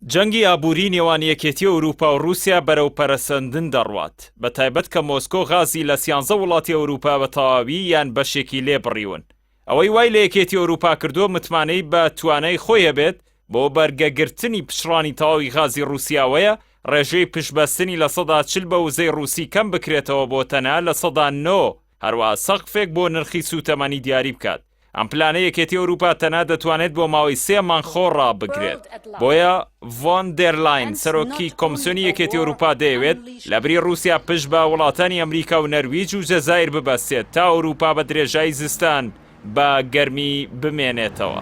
جەنگی ئابووری نێوان یەکێتی ئەوروپا و رووسیا بەرەو پەرەسەندن دەڕوات، بە تایبەت کە مۆسکۆ غازی لە سیانزە وڵاتی ئەوروپا بە تەواوی یان بەشێکی لێ بڕیون. ئەوەی وای لە یەکێتی ئەوروپا کردووە متمانەی بە توانای خۆی هەبێت بۆ بەرگەگرتنی پچڕانی تەواوی غازی رووسیا ئەوەیە رێژەی پشتبەستنی 40% بە وزەی رووسی کەم بکرێتەوە بۆ تەنها 9%، هەروەها سەقفێک بۆ نرخی سووتەمەنی دیاری بکات. ئەم پلانە یەکێتی ئەوروپا تەنها دەتوانێت بۆ ماوەی سێ مانگ خۆ ڕابگرێت. بۆیە ڤۆن دێر لاین سەرۆکی کۆمسیۆنی یەکێتی ئەوروپا دەیەوێت لەبری ڕووسیا پشت بە وڵاتانی ئەمریکا و نەرویج و جەزائیر ببەستێت تا ئەوروپا بە درێژایی زستان بە گەرمی بمێنێتەوە.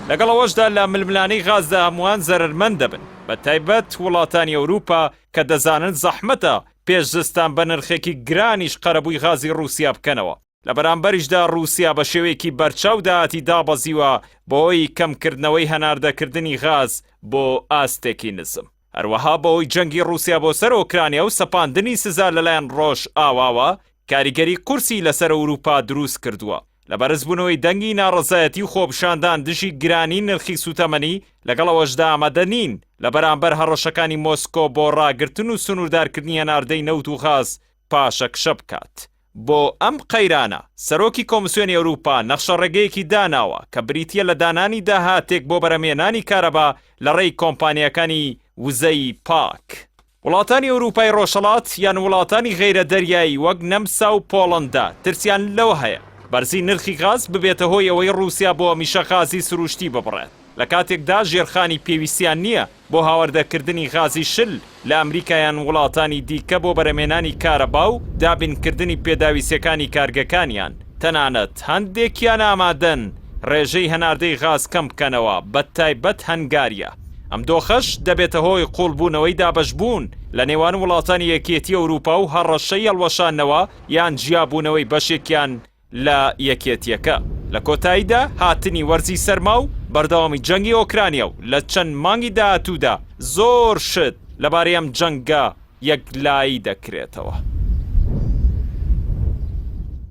لەگەڵ ئەوەشدا لە ململانێی غازدا هەمووان زەرەرمەند دەبن، بە تایبەت وڵاتانی ئەوروپا کە دەزانن زەحمەتە پێش زستان بە نرخێکی گرانیش قەرەبووی غازی ڕووسیا بکەنەوە، لە بەرامبەریشدا ڕووسیا بە شێوەیەکی بەرچاو داهاتی دابەزیوە بەهۆی کەمکردنەوەی هەناردەکردنی غاز بۆ ئاستێکی نزم. هەروەها بەهۆی جەنگی ڕووسیا بۆ سەر ئۆکرانیا و سەپاندنی سزا لەلایەن ڕۆژئاواوە کاریگەری قورسی لەسەر ئەوروپا دروست کردووە. لە بەرزبوونەوەی دەنگی ناڕەزایەتی و خۆپیشاندان دژی گرانی نرخی سووتەمەنی، لەگەڵ ئەوەشدا ئامادە نین لە بەرامبەر هەڕەشەکانی مۆسکۆ بۆ ڕاگرتن و سنووردارکردنی هەناردەی نەوت و غاز پاشەکشە بکات. بۆ ئەم قەیرانە، سەرۆکی کۆمسیۆنی ئەوروپا نەخشەڕێگەیەکی داناوە کە بریتییە لە دانانی داهاتێک بۆ بەرهەمهێنانی کارەبا لەڕێی کۆمپانیاکانی وزەی پاک. وڵاتانی ئەوروپای ڕۆژهەڵات یان وڵاتانی غەیرە دەریایی وەک نەمسا و پۆڵەندا ترسیان لەوە هەیە بەرزی نرخی غاز ببێتە هۆی ئەوەی ڕووسیا بۆ هەمیشە غازی سروشتی ببڕێت لە کاتێکدا ژێرخانی پێویستیان نییە بۆ هاوردەکردنی غازی شل لە ئەمریکا یان وڵاتانی دیکە بۆ بەرهەمهێنانی کارەبا و دابینکردنی پێداویستیەکانی کارگەکانیان، تەنانەت هەندێکیان ئامادەن ڕێژەی هەناردەی غاز کەم بکەنەوە بەتایبەت هەنگاریا. ئەم دۆخەش دەبێتە هۆی قووڵبوونەوەی دابەشبوون لە نێوان وڵاتانی یەکێتی ئەوروپا و هەڕەشەی هەڵوەشاندنەوە یان جیابوونەوەی بەشێکیان لە یەکێتییەکە. لە کۆتاییدا هاتنی وەرزی سەرما و بەردەوامی جەنگی ئۆکرانیا و لە چەند مانگی داهاتوودا زۆر شت لەبارەی ئەم جەنگە یەکلایی دەکرێتەوە.